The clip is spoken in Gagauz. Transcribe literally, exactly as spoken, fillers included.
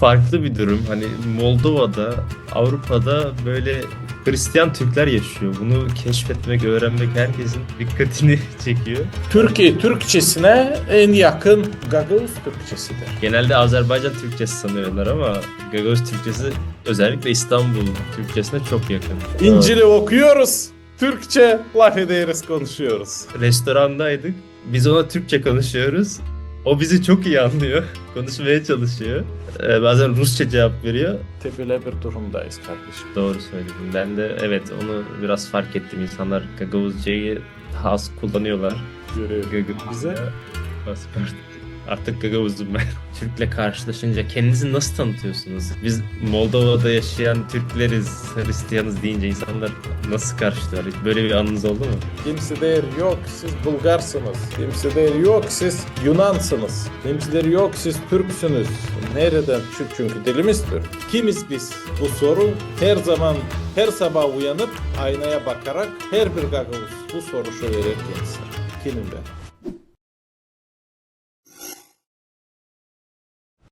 farklı bir durum. Hani Moldova'da, Avrupa'da böyle Hristiyan Türkler yaşıyor. Bunu keşfetmek, öğrenmek herkesin dikkatini çekiyor. Türkiye Türkçesine en yakın Gagauz Türkçesidir. Genelde Azerbaycan Türkçesi sanıyorlar ama Gagauz Türkçesi özellikle İstanbul Türkçesine çok yakın. İncil'i okuyoruz, Türkçe laf ederiz, konuşuyoruz. Restorandaydık. Biz ona Türkçe konuşuyoruz. O bizi çok iyi anlıyor. Konuşmaya çalışıyor. Ee, bazen Rusça cevap veriyor. Tepele bir durumdayız kardeşim. Doğru söyledin. Ben de evet, onu biraz fark ettim. İnsanlar Gagavuzcayı daha az kullanıyorlar. Görüyorum. Bize Pasaport. Artık Gagavuzum ben. Türk'le karşılaşınca kendinizi nasıl tanıtıyorsunuz? Biz Moldova'da yaşayan Türkleriz, Hristiyanız deyince insanlar nasıl karşılıyor? Hiç böyle bir anınız oldu mu? Kimse der yok, siz Bulgarsınız. Kimse der yok, siz Yunansınız. Kimse der yok, siz Türksünüz. Nereden? Çü- Çünkü dilimiz Türk. Kimiz biz? Bu soru her zaman, her sabah uyanıp aynaya bakarak her bir Gagavuz bu soruşu verer kendisine. Kimim ben?